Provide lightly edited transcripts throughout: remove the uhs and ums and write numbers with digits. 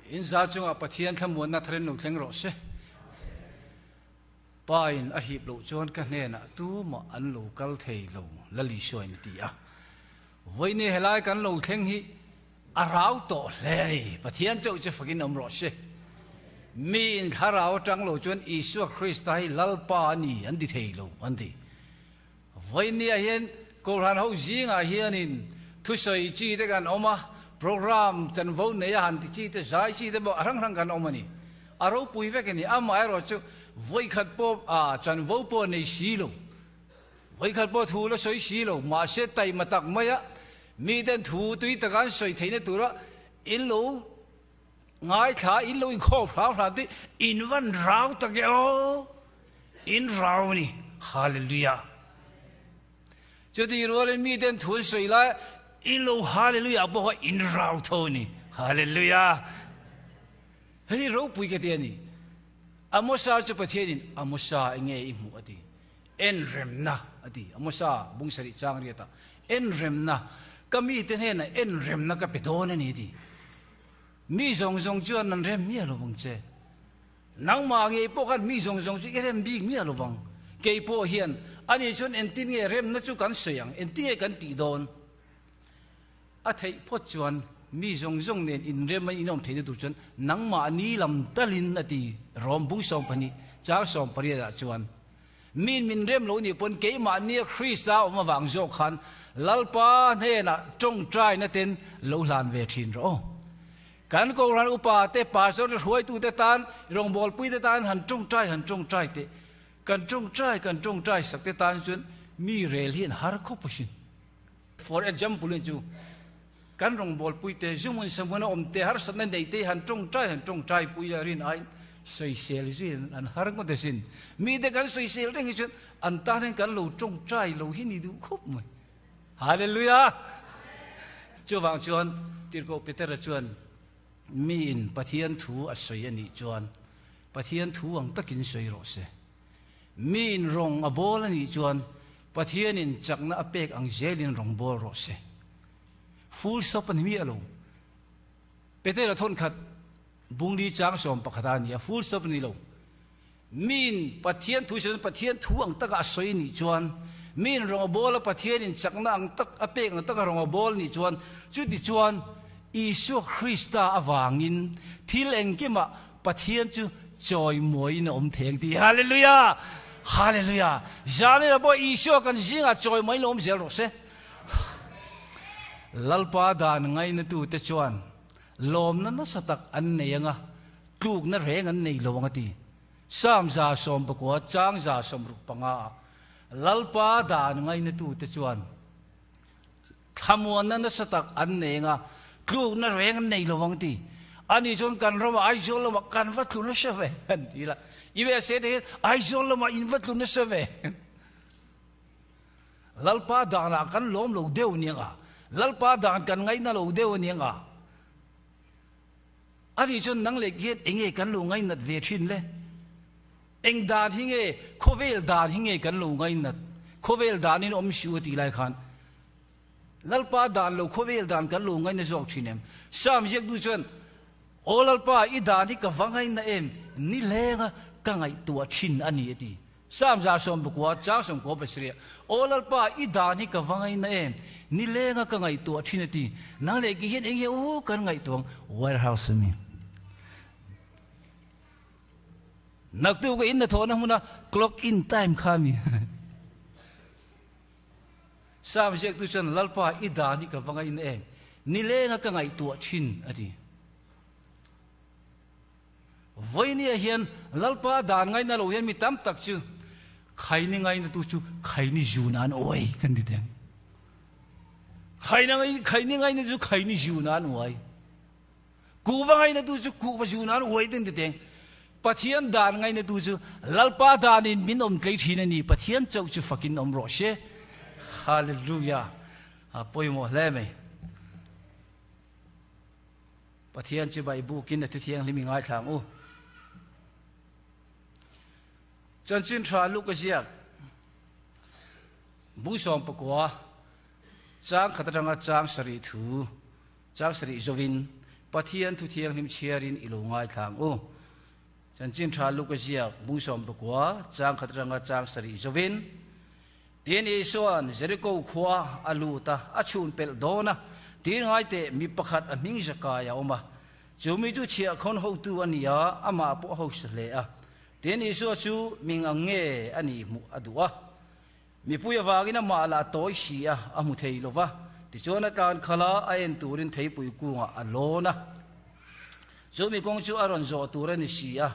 In za chungah Pathian thlamuanna tharin lo thleng rawh se. Pa in a hip loh chuan ka hnenah tumah an lo kal thei lo, Lal Isua in a ti a. Vawiini helai kan lo thleng hi a rau tawh hle a ni. Pathian chauh chu fakin awm rawh se. Mi in thlarau atang lo chuan Isua Krista hi Lalpa a ni an ti thei lo an ti. Vawinia hian Kohhran ho zingah hianin thusawi chi te kan awm a, program chanvo nei a han ti chi te, zai chi te pawh a hrang hrang kan awm a ni. A ropui vek a ni. Amaherawh chu vawikhat pawh a chanvo pawh nei si lo, vawikhat pawh thu la sawi si lo, mahse taima tak maia miten thu tui taka an sawi theihna tura in lo ngaithla, in lo inkhawp hram hram te in van rau tak e aw, in rau a ni. Hallelujah. Chutih rualin miten thu an sawi lai in lo hallelujah pawh kha in rau tho a ni. Hallelujah. Hei ropui ka ti a ni. Amosa chu Pathianin Amosa enge i hmuh a ti. En remna a ti. Amosa bung sarih chang riatah en remna ka mite hnenah en remna ka pe dawn a ni a ti. Mi zawng zawng chuan an rem miah lo vang che. Nangmah ngei pawh khan mi zawng zawng chu i rem bik miah lo vang. Kei pawh hian ani chuan entin nge remna chu kan sawi ang, entin nge kan tih dawn? A theih phawt chuan mi zawng zawng nen inrem a inawm theihna tur chuan nangmah ni lam talin a ti Rom bung 12 chang 18 ah chuan Min min rem lo nih pawn keimahnia Krista awm avang zawk khan Lalpa hnenah tawngtaina ten lo hlan ve thin rawh aw. Kan Kohhran upa te, pastor te, hruaitu te tan, rawngbawlpui te tan han tawngtai han tawngtai teh. Kan tawngtai kan tawngtai sak te tan chuan mi rel hi an har khawp asin. For example in chu kan rawngbawlpui te, zumun sahmun a awm te, harsatna nei te han tawngtai han tawngtai pui a rin aiin sawisel zui an har ngawt asin. Mite kan sawisel reng hi chuan an tan hian kan lo tawngtai lo hi ni duh khawp mai. Hallelujah! Chuvang chuan Tirhkoh Petera chuan miin Pathian thu a sawi a nih chuan Pathian thu ang takin sawi rawh se. Miin rawng a bawl a nih chuan Pathianin chakna a pek ang zelin rawng bawl rawh se. Full stop a ni miah lo. Petera thawnkhat bungli chang 11 a ni a, full stop a ni lo. Miin Pathian thu sawi chuan Pathian thu ang taka a sawi nih chuan, miin rawng a bawl a Pathianin chakna ang tak a pek ang taka rawng a bawl nih chuan, chuti chuan Isua Krista avangin thil engkimah Pathian chu chawimawiin a awm thei ang tih. Hallelujah! Hallelujah! Zanina pawh Isua kan zingah chawimawiin a awm zel rawh se. Lalpa dan ngainatute chuan lawmna nasa tak an nei ang a, Tlukna reng an nei lo ang a ti. Psalm 19 chang 65 ah Lalpa dan ngainatute chuan thlamuanna nasa tak an nei ang a, tlukna reng an nei lo ang a ti. Ani chuan kan ramah Aizawl lamah kan va tlu nasa ve an ti la. USA te hian Aizawl lamah in va tlu nasa ve. Lalpa danah kan lawm lo deuh aniang a, Lalpa dan kan ngaihna lo deuh aniang a. A nih chuan nang leh hian eng nge kan lo ngainat ve thin le? Eng dan hi nge, khawvel dan hi nge kan lo ngainat? Khawvel danin awm si u a tih lai khan Lalpa dan lo khawvel dan kan lo ngaina zawk thin em? Psalm ziaktu chuan, Aw Lalpa, i dan hi ka va ngaina em? Ni hlenga ka ngaihtuah thin a ni a ti. Psalm 19 chang 97, Aw Lalpa, i dan hi ka va ngaina em? Ni lenga ka ngaihtuah thin a ti. Nang leh ki hian eng nge u kan ngaihtuah ang? Warehouse a mi. Naktu ka in na thawhna hmuna clock in time kha a mi. Psalm ziaktu chuan, Lalpa, i dan hi ka va ngaina em? Ni lenga ka ngaihtuah thin a ti. Vawinia hian Lalpa dan ngaina lo hian mi tam tak chu khaini ngainatu chu khaini zun an uai kan ti teng. Khaina khaini ngainatu chu khaini zun an uai. Kuhva ngainatu chu kuhva zun an uai kan ti teng. Pathian dan ngainatu chu Lalpa danin min awm tlei thin a ni. Pathian chauh chu fakin awm rawh se. Hallelujah. A pawimawh hle mai. Pathian chibai bukin a thuthianghlim i ngaithla ang u. Chanchin tha Luka ziak bung 19 chang khat atanga chang sarih thu chang sarih zovin Pathian thu thianghlim chhiarin i lo ngaithla ang u. Chanchin tha Luka ziak bung 19 chang khat atanga chang sarih zovin, Tin Isua'n Jeriko khua a lut a, a chhun pelh dawn a, tin ngai teh mi pakhat a hming Zakai a awm a. Chu mi chu chhiahkhawn hotu a ni a, amah pawh a hausa hle a. Tin Isua chu mi ngang nge a nih hmuh a duh a. Mipui avangin amah lah a tawi si a, a hmu thei lo va. Tichuan a tlan khalh a, a en turin theipui kungah a lawn a. Chu mi kawng chu a rawn zawh tur a ni si a.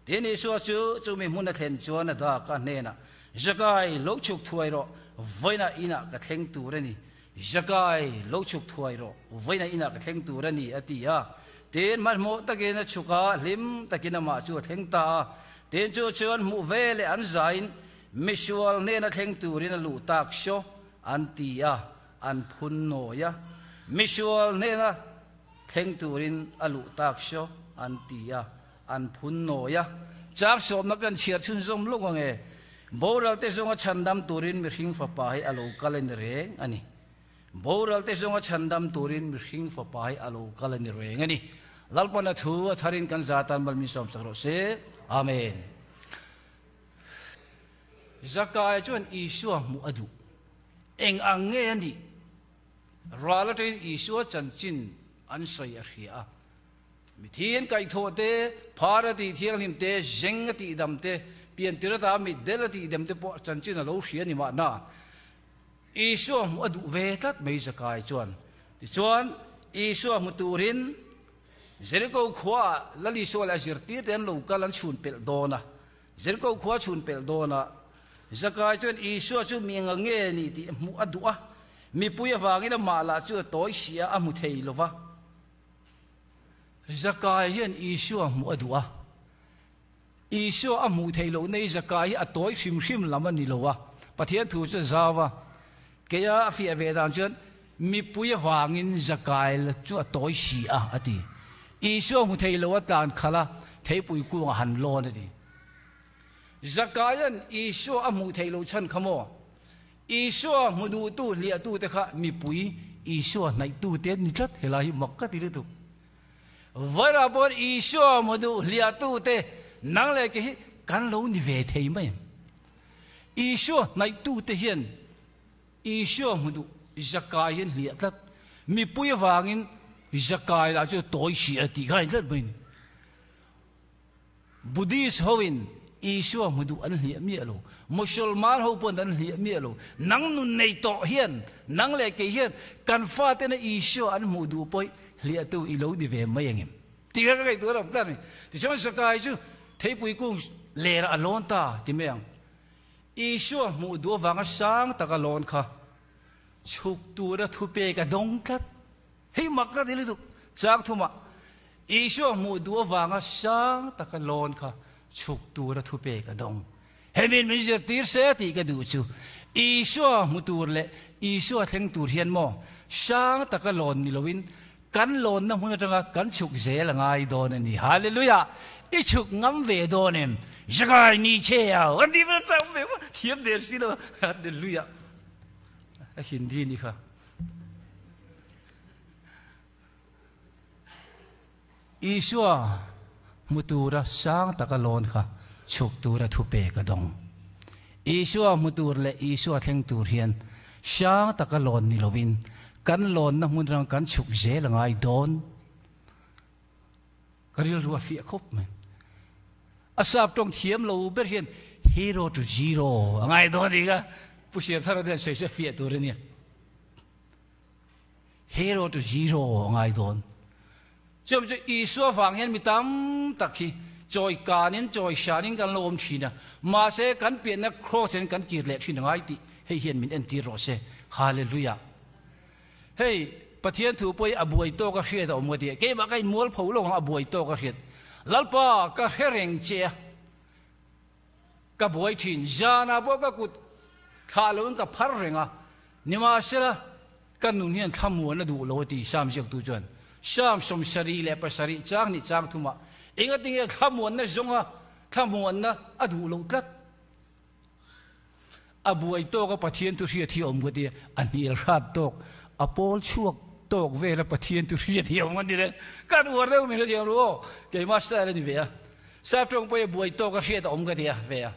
Tin Isua chu chumi hmun a thlen chuan a dak a hnenah, Zakai, lo chhuk thuai rawh, vawiinah inah ka thleng tur a ni. Zakai, lo chhuk thuai rawh, vawiinah inah ka thleng tur a ni, a ti a. Tin hmanhmawh takin a chhuk a, hlim takin amah chu a thleng ta a. Tin chu chuan hmuh ve leh an zain misual hnena thleng turin a luh tak saw, an ti a, an phun nawi a. Misual hnena thleng turin a luh tak saw, an ti a, an phun nawi a. Chang sawmna kan chhiar chhunzawm lawk ang e. Boral te zawnga chhandam turin mihring fapa hi a lo kal a ni reng a ni. Boral te zawnga chhandam turin mihring fapa hi a lo kal a ni reng a ni. Lalpan a thu a tharin kan za tan mal min sawmsak rawh se. Amen. Zakaia chuan Isua hmuh a duh. Eng ang nge a nih? Ral atangin Isua chanchin an sawi a hria a. Mithi an kaihthawh te, phar a tih thianghlim te, zeng a tih dam te, piantir ata mitdel a tih dem te pawh chanchin a lo hria ni mahna. Isua hmuh a duh ve tlat mai Zakai chuan. Tichuan, Isua hmu turin Jeriko khuaah Lal Isua leh a zirtirte an lo kal an chhun pelh dawn a. Jeriko khua chhun pelh dawn a, Zakai chuan Isua chu mi enga nge ni tih hmuh a duh a. Mipui avangin amah lah chu a tawi si a, a hmu thei lo va. Zakai hian Isua hmuh a duh a. Isua a hmuh theih loh nei Zakai hi a tawi hrim hrim lam a ni lo a. Pathian thu chu a zau a. Keia a fiah ve dan chuan mipui avangin Zakai la chu a tawi si a, a ti. Isua hmu thei lo a tlan khalh a, theipui kungah han lawn a ti. Zakaia'n Isua a hmuh theih loh chhan kha maw? Isua hmu duhtu hliahtute kha mipui Isua hnaihtute an ni tlat, helai hi mak ka ti lutuk. Vairah pawh Isua hmu duh hliahtute nang leh ke hi kan lo ni ve thei mai em? Isua hnaihtute hian Isua hmu duh zakai hi an hliah tlat. Mipui avangin zakai lah chu tawi si a tih kha a ni tlat mai a ni. Buddhist ho in Isua hmu duh an hliah miah lo, Musulman ho pawn an hliah miah lo. Nang nun nei tawh hian, nang leh kei hian kan fatena Isua an hmuh duh pawh hi hliahtu i lo ni ve mai angem? Tih kha ka ngaihtuah lo tlat a ni. Tichuan Sakai chu theipui kung lerah a lawn ta ti mai ang. Isua hmuh duh avanga sang taka lawn kha chhuk tura thupek a dawng tlat. Hei mak ka ti lutuk, chang thumah Isua hmuh duh avanga sang taka lawn kha chhuk tura thupek a dawng. Hemiin min zirtir se tih ka duh chu, Isua hmu tur leh Isua thleng tur hian maw sang taka lawn ni loin kan lawnna hmun atanga kan chhuk zel a ngai dawn a ni. Hallelujah! I chhuk ngam ve dawn em? Zakai ni che au! An ti vel chauh ve maw? Thiam der si lo. Hallelujah! A Hindi ni kha. Isua hmu tura sang taka lawn kha chhuk tura thupek a dawng. Isua hmu tur leh Isua thleng tur hian sang taka lawn ni lovin kan lawnna hmun rang kan chhuk zel a ngai dawn. Ka rilru a fiah khawp mai. A sap tawng thiam lo ber hian hero to zero a ngai dawn a ni ka. Pu Siamthara te hian sawi se fiah tur a nia. Hero to zero a ngai dawn. Chuam chu Isua vang hian mi tam tak hi chawi kanin chawi hranin kan lo awm thin a, mahse kan pianna cross hian kan kir leh thin a ngai tih hei hian min entir rawh se. Hallelujah. Hei Pathian thu pawh hi a buai tawk a hriat a awm ka ti a, keimah ka inmual pho lo ang a buai tawk a hriat. Lalpa ka hre reng che a. Ka buai thin, zanah pawh ka kut thlah loin ka phar reng a, nimahsela ka nun hian thlamuan a duh lo a ti Sam ziaktu chuan. Sam 77 chang hnih chang thumah engatinge thlamuanna zawnga thlamuanna a duh loh tlat? A buai tawk a Pathian thu hriat hi a awm ka ti a, a hnial hrat tawk, a pawl chhuak. tawk vela Pathian chu hriat thiam ang an ti le. Kan uar deuh min hrethiam ru aw. Keimah style a ni ve a. Sap tawng pawh hi buai tawk a hriat a awm ka ti a ve a.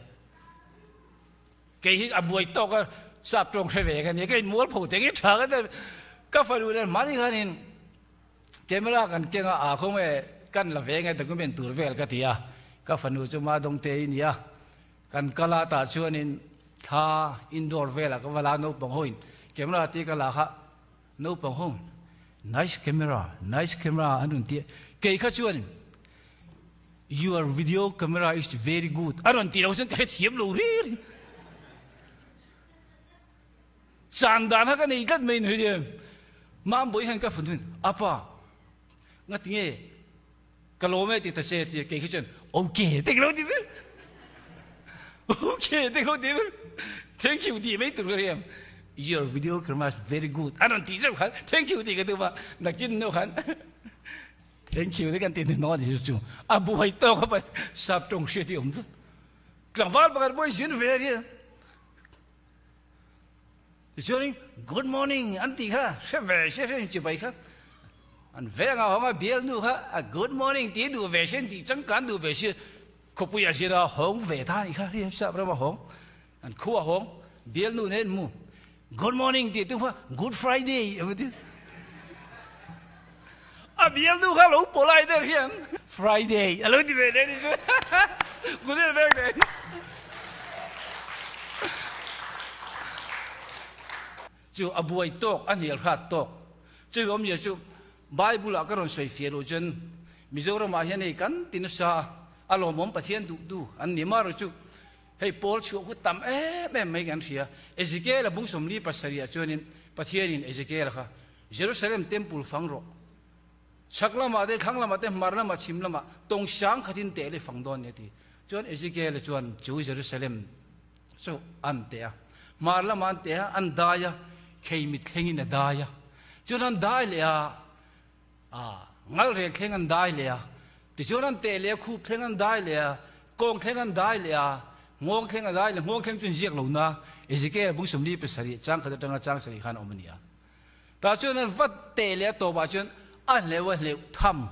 Kei hi a buai tawk a sap tawng hre ve ka nia. Ka inmual pho teng i tha ka ti. Ka fanu nen hmani khanin camera kan keng a, aa khawnge kan la ve nge document tur vel ka ti a. Ka fanu chu Madawngte i nia. Kan kal a tah chuanin thla indoor velah ka va la naupang hoin camera te ka la kha naupang ho nice camera nice camera an rawn ti a kei kha chuanin your video camera is very good a rawn tih loh chuan ka hrethiam lo ri ri chang dan kha ka nei tlat mai ni hria Mambawi hian ka fun apa ngatinge Ka lawm e ti ta se ti kei khi chuan okay te ka lo ti ber. Okay te ka lo ti ber. Thank you ti mai tur ka riam. Your video camera is very good. An rawn ti zeuh khan thank you ti ka tum a. Nakin nu khan thank you te kan ti hnuhnawh a ni chu. A buai tawk a pat sap tawng hriat hi awm tlat. Tlangval pakhat pawh i zin ve a ria. Tichuanin good morning an tih kha hre ve se hre chibai kha an veng a hawng a bialnu kha a good morning tih duh ve se an tih changkan duh ve se khawpui a zir a hawng ve ta anih kha hri sap ram a hawng an khu a hawng bialnu nen mu good morning tih tum kha good friday a ti a bialnu kha lo polite der hian friday a lo ti ve leh ni chu good vek leh Chu a buai tawk, a hnial hrat tawk. Chumi awmzia chu Bible ah ka rawn sawi fiah loh chuan Mizoram ah hian hei kan ti nasa a, a lawmawm Pathian duh du an ni mar chu hei pawl chhuah khu tam em em mai kan hria. Ezekiel a bung 47 ah chuanin Pathianin Ezekiel kha Jerusalem temple fang rawh, chhak lamah te, thlang lamah te, hmar lamah, chhim lamah tawng sang khatin teh leh fang dawn ni a ti. Chuan Ezekiel chuan chu Jerusalem chu an teh a, hmar lamah an teh a, an dai a, khei mit thlengin a dai a, chuan an dai leh a, a ngal rek thleng an dai leh a, tichuan an teh leh a, khup thleng an dai leh a, kawng thleng an dai leh a, nghawng thleng a dai leh, nghawng thleng chu an ziak lo na, Ezekiel bung 47 chang khat atanga chang sarih khan a awm a ni a. Tah chuan an va teh leh a tawpah chuan a hleuh a hleuh tham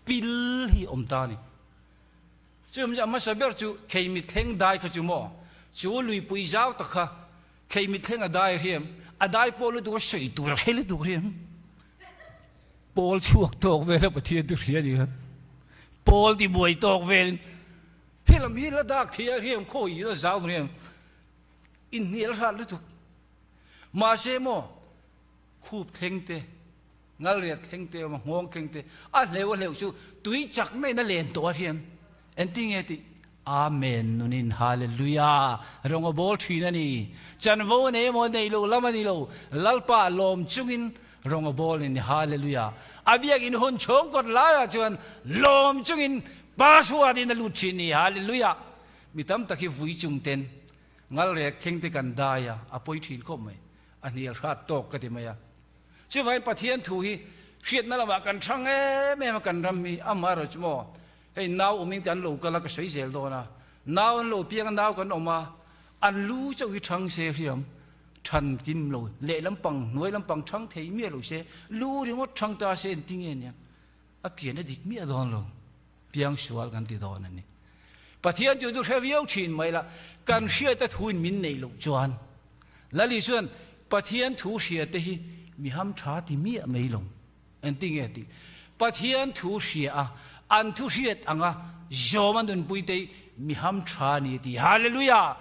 pil hi a awm ta a ni. Chu awmzia hmasa ber chu khei mithleng dai kha chu maw? Chu luipui zau tak kha khei mithleng a dai riam, a dai pawh lutuk a sawi tur a hre lutuk riam. Pawl chhuak tawk vel a Pathian chu hria ni kha. Pawl ti buai tawk velin helam hi la dak thei a riam khawi la zau riam. Inhnial hrat lutuk. Mahse maw khup thleng te Ngalriat thleng te awm a, nghawng thleng te, a hleuh a hleuh chu tui chak maiin a len tawh a hian engtin nge tih Amen nunin Hallelujah rawng a bawl thin a ni. Chanvo a nei emaw nei lo lam a ni lo, Lalpa lawm chungin rawng a bawl a ni Hallelujah. A biakin hun chhawng kawt laiah chuan lawm chungin Pasua tiin a lut thin a ni Hallelujah. Mi tam tak hi vui chung ten ngalrek thleng te kan dai a, a pawi thin khawp mai. A hnial hrat tawk ka ti mai a. Chuvangin Pathian thu hi hriatna lamah kan hrang em em a kan ram hi amaherawhchu chu maw hei nau awmin kan lo kal a ka sawi zel dawn a, nau an lo piang a nau kan awm a an lu chauh hi hrang se hriam than kim lo leh lampang hnuai lampang hrang thei miah lo se lu ringawt hrang ta se engtin nge nia a pian a dik miah dawn lo piang sual kan ti dawn a ni. Pathian chu chu hre viau thin mai la kan hriata thuin min neih loh chuan Lali chuan Pathian thu hria te hi mi ham tha ti miah mai lo. Engtin nge tih? Pathian thu hria a, an thu hriat anga zawm a nunpui te hi mi ham tha ni ti. Hallelujah!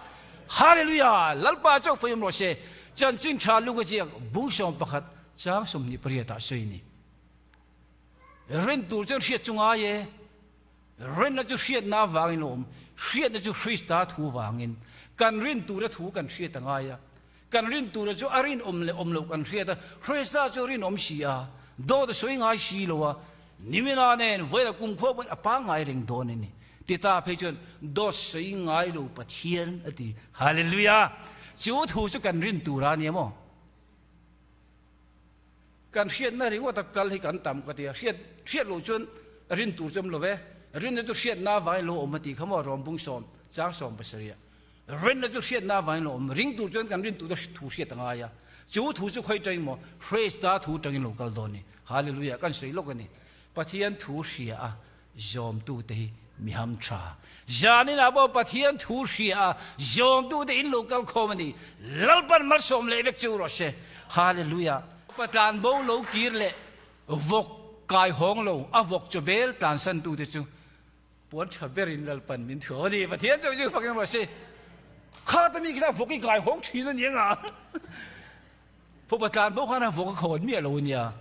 Hallelujah! Lalpa chauh fawih awm rawh se. Chanchin tha lung a ziak bung 11 chang 28 ah sawi ni. Rin tur chuan hriat chu ngai e. Rinna chu hriatna avangin a awm, hriatna chu Krista thu vangin. Kan rin tura thu kan hriat a ngai a, kan rin tura chu a rinawm leh awm loh kan hriat a, Krista chu a rinawm si a, dawt a sawi ngai si lo a, nimina nen vawilah kumkhua pawhin a pangngai reng dawn a ni. Tita phei chuan dawt sawi ngai lo Pathian a ti. Hallelujah! Chu thu chu kan rin tura a nia maw? Kan hriatna ringawta kal hi kan tam ka ti a, hriat hriat loh chuan rin tur chu awm lo ve. Rinna chu hriatna avangin lo awm a tih kha maw Rom bung sawm chang 70 ah. Rinna chu hriatna avangin lo awm, ring tur chuan kan rin tur chu thu hriat a ngai a. Chu thu chu khawi tangin maw? Hresta thu tangin lo kal dawn ni. Hallelujah! Kan sawi lawk a ni. Pathian thu hria a zawmtute hi mi ham tha. Zaninah pawh Pathian thu hria a zawmtute in lo kal khawm a ni. Lalpan malsawm leh vek chu rawh se. Hallelujah! Patlan bo lo kir leh vawk kai hawng lo a vawk chaw bel tlansantute chu Puan tha berin Lalpan min thuam a ni. Pathian chu chu fakin rawh se. Khata mi khin a vawk i kai hawng thin a ni anga. Fapa tlan pawh khan a vawk a khawn miah lo a nia.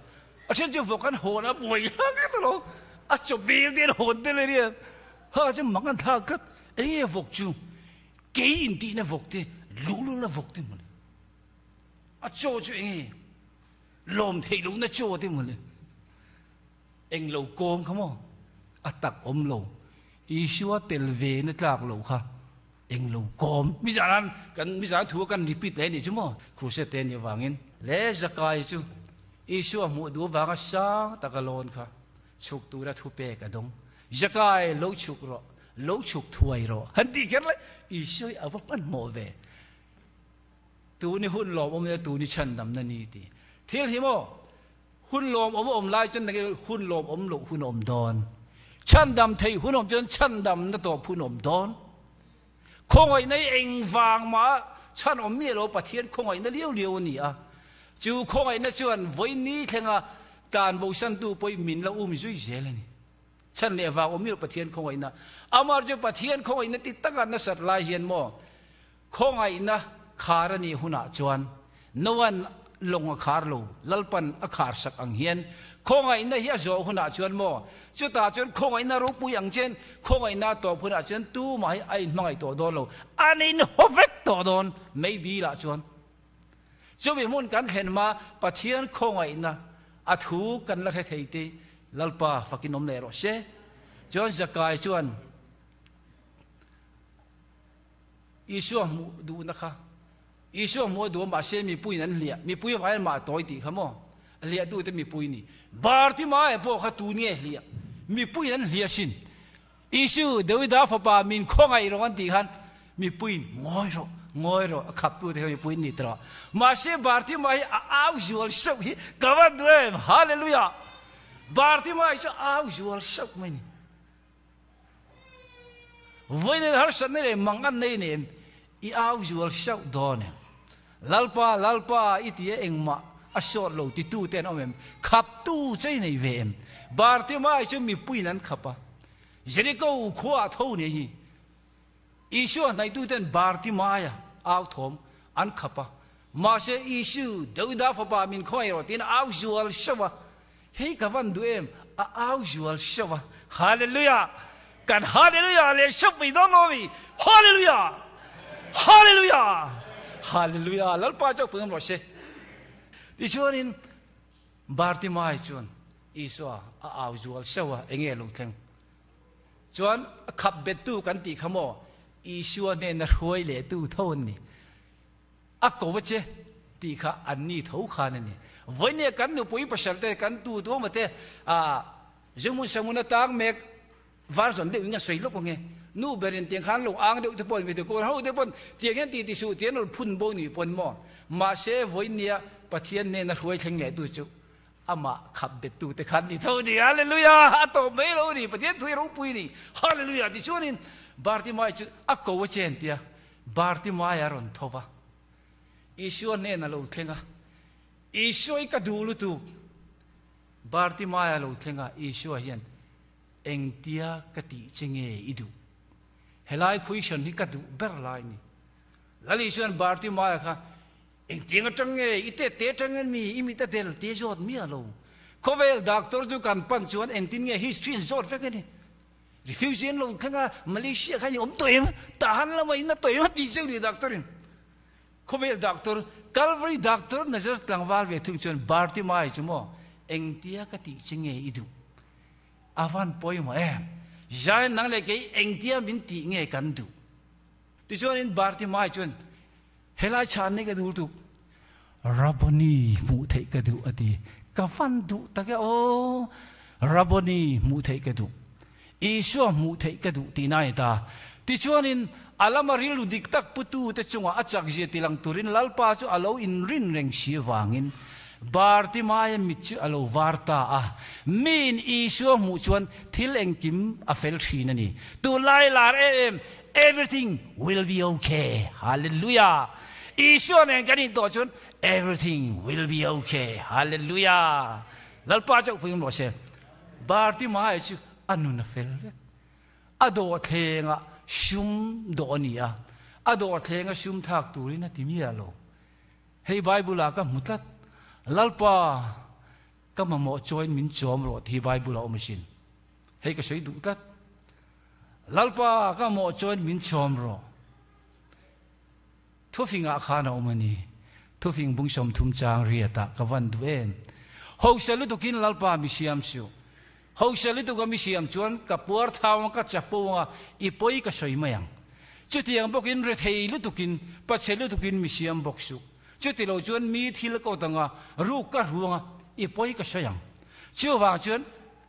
A then chu vawk an hawn a buai hlak hlak lo. A chaw bil te an hawn tel a nia. Ha chu mak an thlak tlat. Enge vawk chu? Kei intihna vawk te, luhlulna vawk te mawle. A chaw chu enge? Lawm theih lohna chaw te mawle. Eng lo kawng kha maw? A tak awm lo. Isua tel ve na tlak lo kha eng lo kawm. Mizan kan mizan thu kan repeat leh anih chu maw? Crusade te anih avangin. Le Zakai chu Isua hmuh duh avanga sang taka lawn kha chhuk tura thu pek a dawng. Zakai lo chhuk rawh, lo chhuk thuai rawh han tih kher lai Isua hi a va hmanhmawh ve. Tuni hun lawmawm leh tuni chhandamna ni ti. Thil hi maw? Hun lawmawm a awm lai chuan nge hun lawmawm loh hun a awm dawn? Chhandam thei hun awm chuan chhandamna tawp hun a awm dawn. Khawngaihna hi engvang mah chhan awm miah lo Pathian khawngaihna liau liau a ni a. Chu khawngaihna chuan vawiin thlenga tlan bosantu pawhin min la um zui zel a ni. Chhan leh vang awm miah lo Pathian khawngaihna. Amah chu Pathian khawngaihna ti taka nasat lai hian maw Khawngaihna khar a nih hunah chuan Noa'n lawng a khar lo, Lalpan a khar sak ang hian khawngaihna hi a zawh hunah chuan maw? Chutah chuan khawngaihna ropui ang chen, khawngaihna a tawp hunah chuan tumah hi a inhmangaih tawh dawn lo, an inhaw vek tawh dawn mai bilah chuan. Chumi hmun kan thlen hma Pathian khawngaihna a thu kan la hre thei te Lalpa fakin awm leh rawh se. Chuan Zakai chuan. Isua hmuh duhna kha Isua hmuh a duh a, mahse mipuiin an hliah. Mipui avang hian mah tawi tih kha maw? A hliahtute mipui ni. Bartimae pawh kha tu nge hliah? Mipuiin an hliah sin. Isu, Dawida fapa min khawngaih rawh an tih khan mipuiin ngawi rawh, ngawi rawh a khaptute kha mipuiin ni tawh. Mahse Bartimae hi a au zual sauh hi ka va duh em! Hallelujah! Bartimae chu a au zual sauh mai ni. Vawiin harsatna leh mang an nei nem, i au zual hreuh dawn em? Lalpa, Lalpa i ti a engmah a sawt lo titu te an awm em? Khaptu che i nei ve em? Bartimai chu mipuiin an khap a, Jeriko khua ah tho nei hi. Isua hnaihtu ten Bartimaia au thawm an khap a, mahse Isu, Dauda fapa min khawngaih rawh tiin a au zual hreuh a, Hei ka van duh em? A au zual hreuh a. Hallelujah! Kan hallelujah leh hreuh mai dawn lo ami? Hallelujah! Hallelujah! Hallelujah! Lalpa chu a pui ngam rawh se. Tichuanin Bartimai chuan Isua a au zual hreuh a, enge lo thleng? Chuan a khap bettu kan tih kha maw? Isua hnena hruai lehtu tho an ni. A ko a che tih kha an ni tho khan a ni. Vawinia kan nupui pasal te, kan tu tu emaw te ah Zungmun Samuna tang mek var zawn deuh in kan sawi lawk ang e. Nu berin tiang khan lo ang deuh te pawh mi te kawn ho te pawn tiang hian ti ti suh tiang rawn phun bo ni pawn maw. Mahse vawinia Pathian hnena hruai thleng leh tu chu amah khap bet tu te khan ni tho ni. Hallelujah! A tawp mai lo ni. Pathian thui ropui ni. Hallelujah! Tichuanin Bartimai chu a ko a chen tia. Bartimaia a rawn tho va, Isua hnên a lo thleng a, Isua i ka duh lutuk. Bartimaia a lo thleng a, Isua hian, Engtia ka tih che nge i duh? Helai question hi ka duh ber lai a ni. Lal Isua'n Bartimaia kha, Engtiang atang nge i tet te atangin mi i mit a del te zawt miah lo. Khawvel doctor chu kan pan chuan engtin nge history an zawt vek a ni. Refugee an lo thleng a, Malaysia khan i awm tawh em? Tahan lama in a tawh em? A tih cheu ni doctor in. Khawvel doctor, Calvary doctor Nazareth tlangval ve thung chuan Bartimai chu maw engtia ka tih che nge i duh? A van pawimawh em? Zion nang leh kei engtia min tih nge kan duh? Tichuanin Bartimai chuan helai chhan nei ka duh lutuk, Rabboni hmuh theih ka duh a ti. Ka van duh tak e aw! Rabboni hmuh theih ka duh. Isua hmuh theih ka duh tihna a ni ta. Tichuanin, a lama rilru dik tak putute chungah a chakzia tilang turin Lalpa chu a lo inrin reng si avangin Bartimaia mit chu a lo var ta a. Miin Isua hmuh chuan thil engkim a fel thin a ni. Tunlai lar em em, Everything will be okay. Hallelujah! Isua nen kan intawh chuan Everything will be okay. Hallelujah! Lalpa chauh pawhin rawh se. Bartimaia chu a nun a fel vek. A dawhthlenga sum dawh a ni a, a dawhthlenga sum thlak turin a ti miah lo. Hei Bible-ah ka hmu tlat, Lalpa, ka mamawh chawiin min chawm rawh tih hi Bible-ah awm asin. Hei ka sawi duh tlat. Lalpa, ka mamawh chawiin min chawm rawh. Thufingah khan a awm a ni. Thufing bung 30 chang riatah ka van duh em. Hausa lutukin Lalpa mi siam suh. Hausa lutuka mi siam chuan ka puar thau ang, ka chapo ang a, i pawi ka sawi mai ang. Chutiang bawkin rethei lutukin, pachhe lutukin mi siam bawk suh. Chutilo chuan mi thil ka awt ang a, ruk ka hru ang a, i pawi ka sawi ang. Chuvang chuan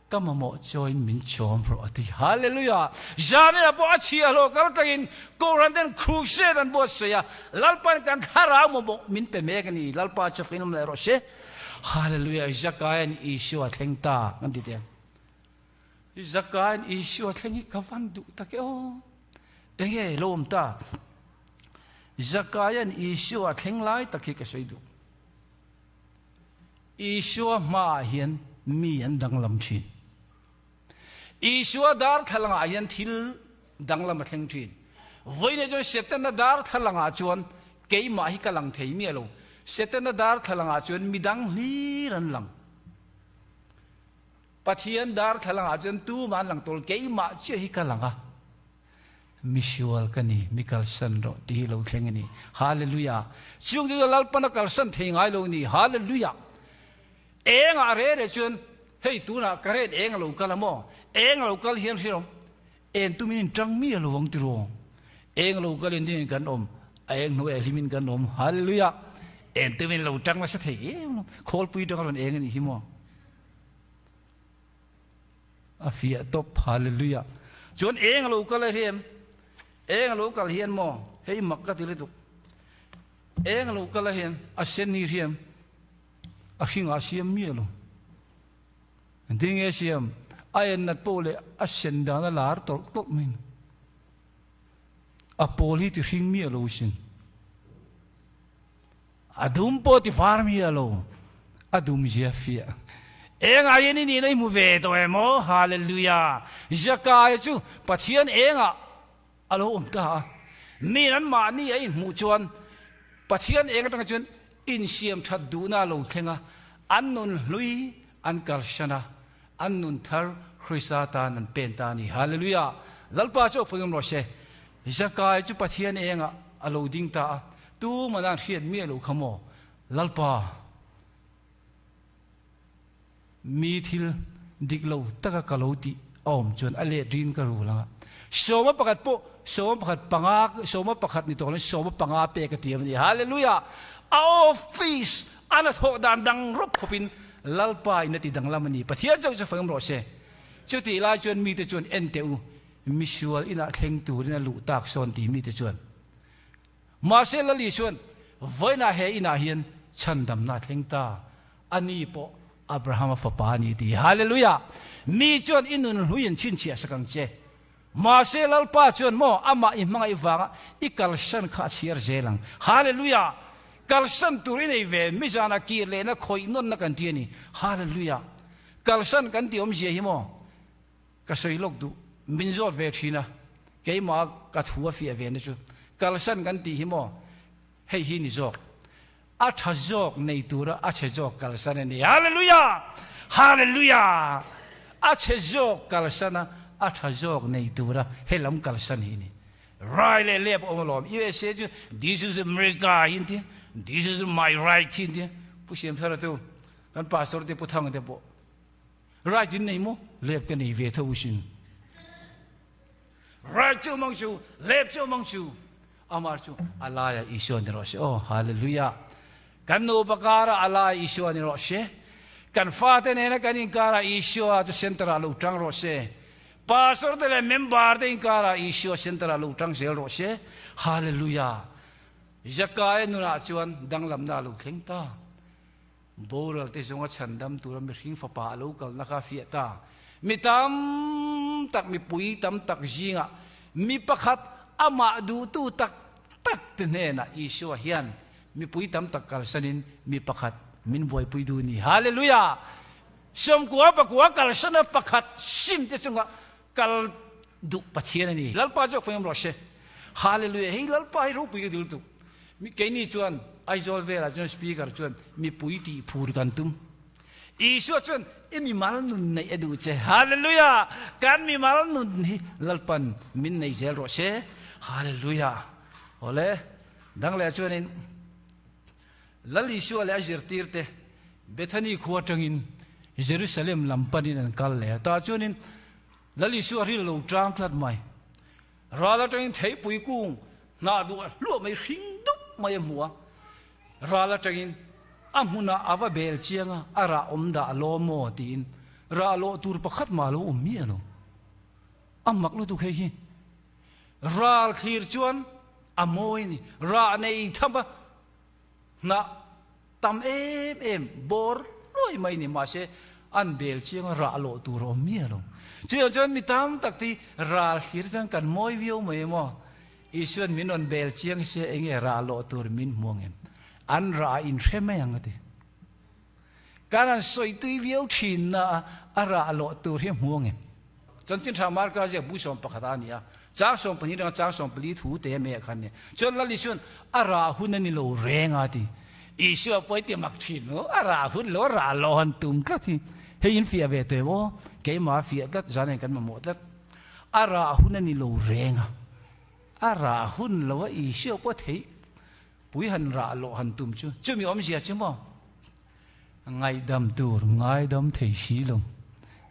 Ka mamawh chawiin min chawm rawh a ti. Hallelujah! Zanina pawh a chhia hlawh kal takin Kohhran ten crusade an buatsaih a, Lalpa'n kan thlarau mamawh min pe mek a ni. Lalpa chu fing awm leh rawh se. Hallelujah! Zakaia'n Isua thleng ta kan ti teh. Zakaia'n Isua thleng hi ka van duh tak e aw. Enge lo awm ta? Zakaia'n Isua thleng lai tak hi ka sawi duh. Isua hmaah hian mi an danglam thin. Isua darthlalangah hian thil danglam a thleng thin. Vawiinah chuan Setana darthlalangah chuan keimah hi ka lang thei miah lo. Setana darthlalangah chuan midang hlir an lang. Pathian darthlalangah chuan tumah an lang tawh lo, keimah chiah hi ka lang a. Misual ka ni, mi kalsan rawh tih hi lo thleng a ni. Hallelujah! Chung chu Lalpan a kalsan thei ngai lo ni. Hallelujah! Engah re re chuan hei tunah ka ret eng a lo kal a maw? Eng a lo kal hian hre rawh, en tumin in tang mi a lo ang ti rawh. Eng a lo kal in dingin kan awm, a eng hnuaiah hlimin kan awm. Hallelujah! En tumin lo tang nasa thei em lo. Khawlpui tang a rawn eng a nih hi maw? A fiah tawp, Hallelujah. Chuan eng a lo kal a hian, eng a lo kal hian maw, hei mak ka ti lutuk. Eng a lo kal a hian, a sen hi hriam, a hringah a siam miah lo. Engtin nge a siam? A en nat pawh leh a sen dan a lar tawlh tawlh mai. A pawl hi ti hring miah lo sin. A dum pawh ti var miah lo, a dum zia fiah. Engah hian i nihna i hmu ve tawh em aw? Hallelujah! Zakaia chu Pathian engah a lo awm ta a. Miin anmahni a inhmuh chuan Pathian eng atanga chuan insiam that duhna a lo thleng a, an nun hlui an kalsan a, an nun thar Krista tan an pen ta a ni. Hallelujah! Lalpa chu a pawimawh rawh se. Zakai chu Pathian engah a lo ding ta a, tuman an hriat miah loh kha maw? Lalpa, mi thil dik lo taka ka lo tih a awm chuan a let rin ka rul ang a. Sawma pakhat pawh, sawma pakhat panga, sawma pakhat ni tawh loin sawma panga pek a ti a ni. Hallelujah! A office a na thawh dan dang rawp khawpin Lalpa in a ti danglam a ni. Pathian chauh chu fangam rawh se. Chutih lai chuan mite chuan en teh u. Misual inah thleng turin a luh tak sawn ti mite chuan. Mahse Lali chuan, Vawiinah he inah hian chhandamna a thleng ta, a ni pawh Abrahama fapa a ni ti. Hallelujah! Mi chuan i nun hlui an chhinchhiah sak ang che. Mahse Lalpa chuan maw amah i hmangaih vanga i kalsan kha a chhiar zel ang. Hallelujah! Kalsan tur i nei ve, mizanah kir lehna khawih nawnna kan ti a ni. Hallelujah! Kalsan kan tih awmzia hi maw? Ka sawi lawk duh, min zawt ve thin a, keimah ka thu a fiah ve na chu kalsan kan tih hi maw, hei hi ni zawk, a tha zawk nei tura a chhe zawk kalsan a ni. Hallelujah! Hallelujah! A chhe zawk kalsan a, a tha zawk nei tura helam kalsan hi ni. Rai leh lep awm alawm, USA chu this is America hi an ti, this is my right hi an ti, Pu Siamthara tu, kan pastor te Pu Thanga te pawh. Right in nei maw? Lep ka nei ve tho sin. Right chu mang chu, lep chu mang chu. Amar chu alaya Isua ni rawh se. Oh, hallelujah. Kan nupa kara alaya Isua ni rawh se. Kan fate nena kan inkara Isua chu center ah lo tang rawh se. Pastor te leh member te inkar ah Isua center ah lo tang zel rawh se. Hallelujah. Zakaia nunah chuan danglamna a lo thleng ta. Boral te zawnga chhandam tura mihring fapa a lo kalna kha a fiah ta. Mi tam tak, mipui tam tak zingah mi pakhat amah duhtu tak tak te hnenah Isua hian mipui tam tak kalsanin mi pakhat min buaipui duh ni. Hallelujah! Sawmkua pakua kalsana pakhat sim te chunga kal duh Pathian a ni. Lalpa chu a khawiam rawh se. Hallelujah! Hei Lalpa hi ropui ka dil tuk. Mi keini chuan Aizawl velah chuan speaker chuan mipui tih phur kan tum. Isua chuan i mimal nun neih a duh che. Hallelujah! Kan mimal nun hi Lalpan min nei zel rawh se. Hallelujah! Awle, dang leh chuanin Lal Isua leh a zirtirte Bethany khua atangin Jerusalem lam panin an kal leh a. Tah chuanin Lal Isua ril lo tang tlat mai. Ral atangin theipui kung hnah duh a hluah mai hring dup mai a hmu a. Ral atangin a hmunah a va bel chiang a, a rah awm dah lo maw tiin rah lawh tur pakhat mah lo awm miah lo. A mak lutuk hei hi. Ral thlir chuan a mawi a ni. Rah nei tham a hnah tam em em bawr hluai mai ni mahse an bel chiang a rah lawh tur a awm miah lo. Chutiang chuan mi tam tak te hi ral thlir chuan kan mawi viau mai emaw Isuan min rawn bel chiang se enge rah lawh tur min hmu ang em? An rah a inhre mai ang a ti. Kan han sawi tui viau thin na a, a rah lawh tur hi hmu ang em? Chanchin Tha Marka ziak bu 11 a ni a, chang 12 atanga chang 14 thu te mai ah khan nia. Chuan Lal Isuan a rah hun a ni lo reng a ti. Isua pawh i ti mak thin lo, a rah hun lo, a rah lawh han tum tlat hi. Hei in fiah ve tawh em aw, keimah a fiah tlat, zan en kan mamawh tlat. A rah hun a ni lo reng a, a rah hun lo a Isua pawh theih pui han rah lawh han tum chu, chumi awmzia chu maw? Ngaihdam tur ngaidam thei si lo,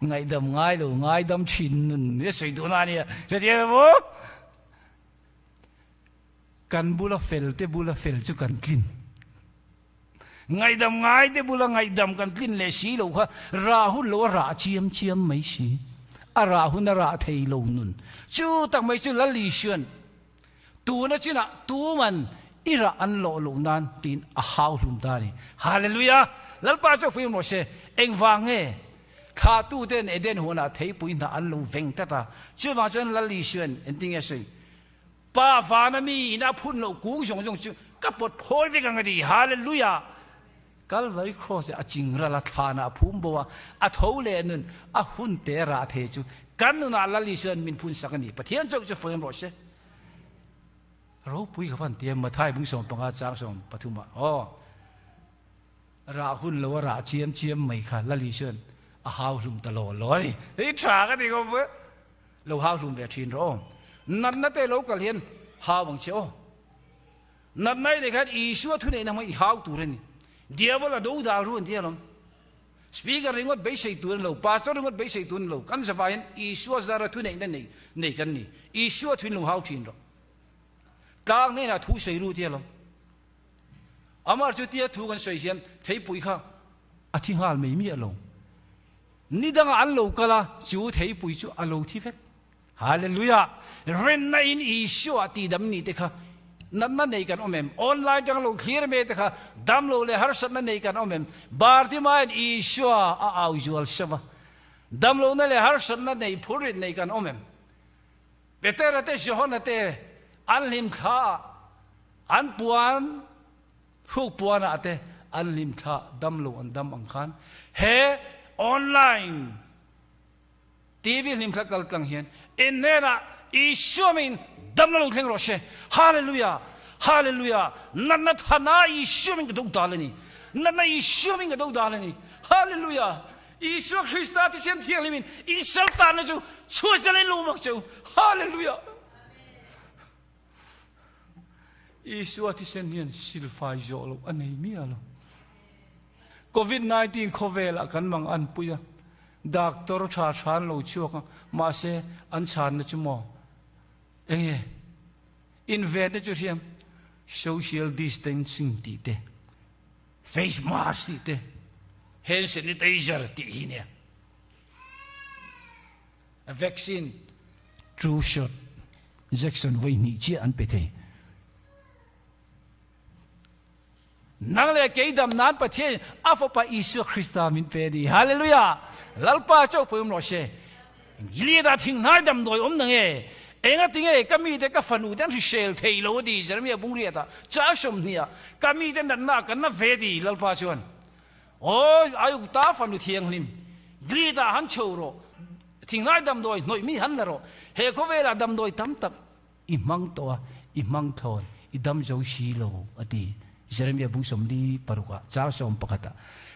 ngaihdam ngai lo ngaidam thin nun a sawi duh na a nia, hrethiam em aw? Kan bula fel te bula fel chu kan tlin, ngaihdam ngai te bula ngaihdam kan tlin leh si lo kha rah hun lo a rah chiam chiam mai si, a rah hun a rah thei lo nun chu tak mai chu Lal Isuan Tuna chinah tuman i rah an lawh loh nan tiin a hau hlum ta a ni. Hallelujah! Lalpa chu fim rawh se. Engvang nge? Thlahtuten Eden huanah theipui hna an lo veng tlat a. Chuvang chuan Lal Isuan engtin nge a sawi? Pa vana mi in a phun loh kung zawng zawng chu ka pawt phawi vek ang a ti. Hallelujah! Calvary Cross a ching ral a, thlanah a phum bo a, a tho leh nun a hun te rah thei chu kan nunah Lal Isuan min phun sak a ni. Pathian chauh chu fawiam rawh se. Ropui ka van ti a, Mathai bung 15 chang 13 ah aw rah hun lo a rah chiam chiam mai kha Lal Isuan a hau hlum ta lo lo a ni. Hei tha ka ti khawp a, lo hau hlum ve thin rawh aw. Natna te lo kal hian hau ang che aw. Natna i nei khan Isua thuneihna hmang i hau tur a ni. Diabol a do dal ru an ti alawm. Speaker ringawt beisei tur a ni lo, pastor ringawt beisei tur a ni lo. Kan zavai hian Isua zara thuneihna nei nei kan ni. Isua thuin lo hau thin rawh. Tlang hnenah thu sawi ru ti alawm. Amah chu tia thu kan sawi hian theipui kha a thi nghal mai miah lo. Ni dangah an lo kal a, chu theipui chu a lo thi vek. Hallelujah! Rinna in Isua tihdam ni te kha natna nei kan awm em? Online tanga lo thlir me te kha damlo leh harsatna nei kan awm em? Bartimaean Isua a au zual seuh a, damlohna leh harsatna nei phurrit nei kan awm em? Petera te Johana te an hlim thla ah an puan hruk puan ah te an hlim thla damlo an dam ang khan he online TV hlimthla kal tlang hian in hnenah Isua min damna lo thleng rawh se. Hallelujah! Hallelujah! Natna thana Isua min ka do dal a ni. Natna Isua min ka do dal a ni. Hallelujah! Isua Krista thisen thianghlim in in saltanna chu chhuah zel in lo mak che u. Hallelujah! Isua thisen hian silfai zawh loh a nei miah lo. Covid 19 khawvelah kan mang an pui a, doctor tha tha an lo chhuak a, mahse an chhanna chu maw enge invenna chu hriam social distancing tih te, face mask tih te, hand sanitizer tih hi nia. Vaccine two shot injection vawi hnih chiah an pe thei. Nang leh kei dam nan Pathian a Fapa Isua Krista min pe a ni. Hallelujah! Lalpa chauh pawh awm rawh se. Gilead ah thinghnai damdawi awm na nge? Enga tinge ka mite ka fanu te an hrisel thei lo a ti Jeremiah bungriat ah chang 20 ah ka mite natna kan na ve ti Lalpa chuan Aw Aiupta fanu thianghlim Gilead ah han chho rawh thinghnai damdawi hnawih mi han la rawh he khawvelah damdawi tam tak I hmang tawh a, i hmang thlawn, i dam zo si lo, a ti. Jeremiah bung 46 ah, chang 11 ah,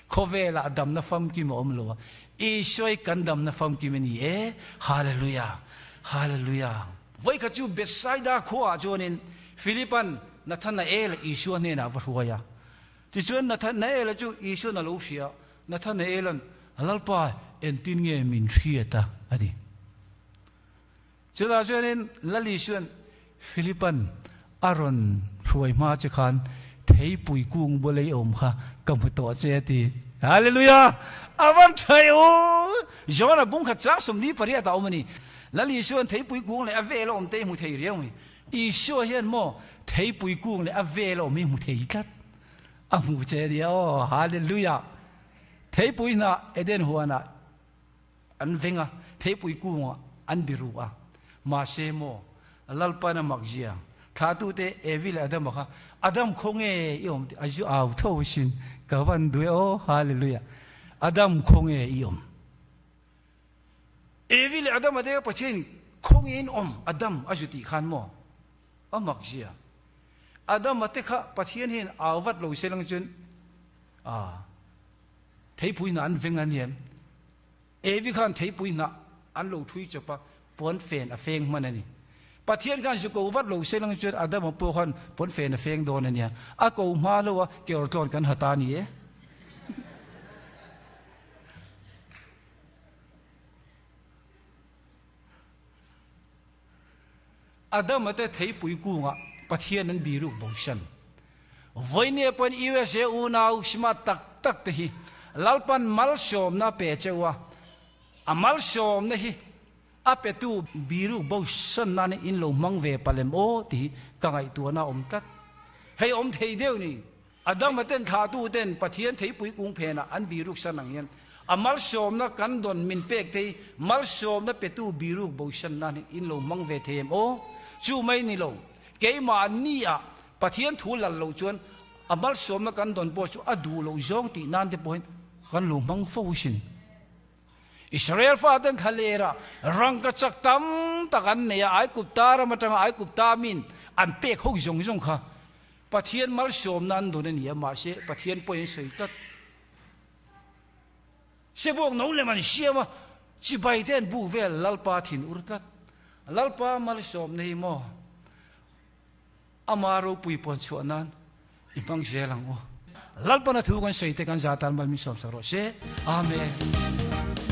Khawvelah damna famkim a awm lo a, Isua hi kan damna famkim a ni e, Hallelujah! Hallelujah! Vawikhat chu Bethsaida khuaah chuanin Philipa'n Nathanael Isua hnenah a va hruai a. Tichuan Nathanael chu Isua'n a lo hria a, Nathanaela'n, Lalpa, engtin nge min hriat a? a ti. Chutah chuanin Lali chuan Philipa'n a rawn hruai hma che khan theipui kung bula i awm kha ka hmu tawh che a ti. Hallelujah! A van tha e u! John-a bung khat chang 48 ah a awm a ni. Lali chuan theipui kung leh a vel a awm te i hmu thei riau mai. Isua hian maw theipui kung leh a vel a awm hi hmu thei tlat. A hmu che a nia aw! Hallelujah! Theipui hnah Eden huanah An veng a, theipui kungah an biru a. Mahse maw, Lalpan a mak zia, thlahtute Evi leh Adama kha, Adam khaw nge i awm tih a zu au tho asin, ka van duh e aw, Hallelujah. Adam khaw nge i awm? Evi leh Adama te kha Pathianin khaw nge in awm Adam a zu tih khan maw, a mak zia. Adama te kha Pathian hian au vat lo se lang chuan, ah, Theipui hnah an veng a nia. Evi khan theipui hnah an lo thui chawp a, puan fen a feng hman a ni. Pathian khan zu ko vat lo se lang chuan Adama pawh khan puan fen a feng dawn a nia. A ko hma lo a, kewr tlawn kan ha ta a ni e. Adama te theipui kungah Pathian an biruk bosan. Vawinia pawn USA unau smart tak tak te hi Lalpan malsawmna a pe cheu a, a malsawmna hi a petu biruk bosan nan in lo hmang ve palem aw tih hi ka ngaihtuahna a awm tlat. Hei awm thei deuh ni. Adama ten thlahtu ten Pathian theipui kung phenah an biruk san ang hian a malsawmna kan dawn min pek te hi malsawmna petu biruk bosan nan hi in lo hmang ve thei em aw? Chu mai ni lo, keimah ni ah Pathian thu lal lo chuan a malsawmna kan dawn pawh chu a duh loh zawng tih nan te pawhin kan lo hmang fo asin. Israel faten thlalera rangkachak tam tak an nei a, Aigupta ram atanga Aigupta min an pek ho zawng zawng kha Pathian malsawmna an dawn a ni a, mahse Pathian pawhin an sawi tlat. Sebuak no lem an siam a, chibai te an buk vel Lalpa thin ur tlat. Lalpa malsawmna hi maw ama ropui pawn chhuah nan i hmang zel ang u. Lalpana thu kan sawi te kan za tan mal min sawm sak rawh se. Amen.